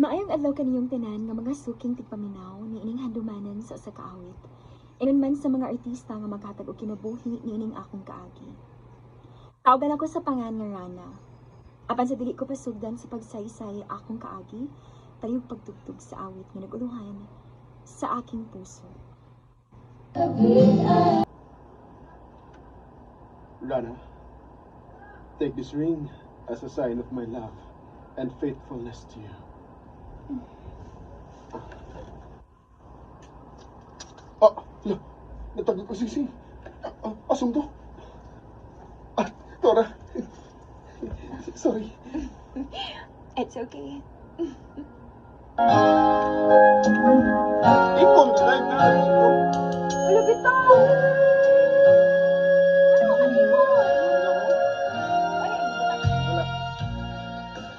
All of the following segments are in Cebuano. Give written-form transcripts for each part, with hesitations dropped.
Maayong adlaw kaniyong tanan nga mga suking tigpaminaw niining handumanan sa usa ka awit. Ingon man sa mga artista nga maghatag og kinabuhi niining akong kaagi. Tawagan ako sa pangan nga Rana. Apan sa dili ko pasugdan sa pagsaysay akong kaagi, palihog pagtugtog sa awit nga naguluhan sa aking puso. Rana, take this ring as a sign of my love and faithfulness to you. Ah, la, natagod ko singsing. Ah, ah, asong to? Ah, Tora. Sorry. It's okay. Ikaw, drive na. Ikaw. Wala bitaw! Ano ka nimo? Wala.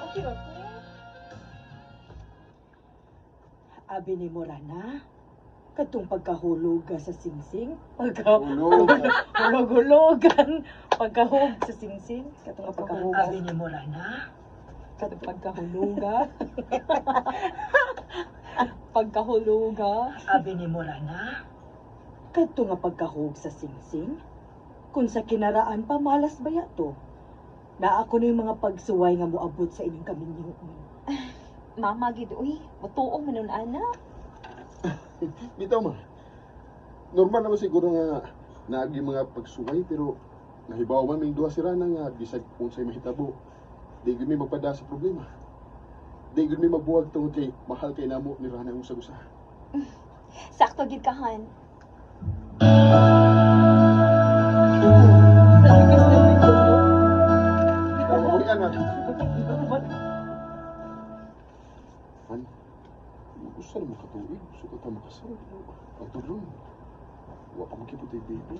Okay, okay. Abi ni mo, Rana, katong pagkahulog ka sa singsing, pagka Hulog. hulog-hulogan, pagkahug sa singsing, katong pagkahug. Abi ni mo, Rana, Katong pagkahuluga. Pagkahuluga. Abi ni mo, Rana, Kadto nga pagkahug sa singsing. Kung sa kinaraan pa malas baya to. Naa ko na yung mga pagsuway nga moabot sa inyong kaminyoon. Mama gid uy, mutuo man nun ana. Bitaw, ma. Normal naman siguro nga naagi mga pagsuway, pero nahibaw man may duha si Rana nga bisag unsay mahitabo. Di gyud mi magpada sa problema. Di gyud mi magbuwag tungod kay mahal kay namo ni Rana ang usag-usa. Sakto gid ka, Han. Uy, anak. Han, usa na mo katuig, sukat ta makasal. Ang tudlon. Wa pa makipot ay baby.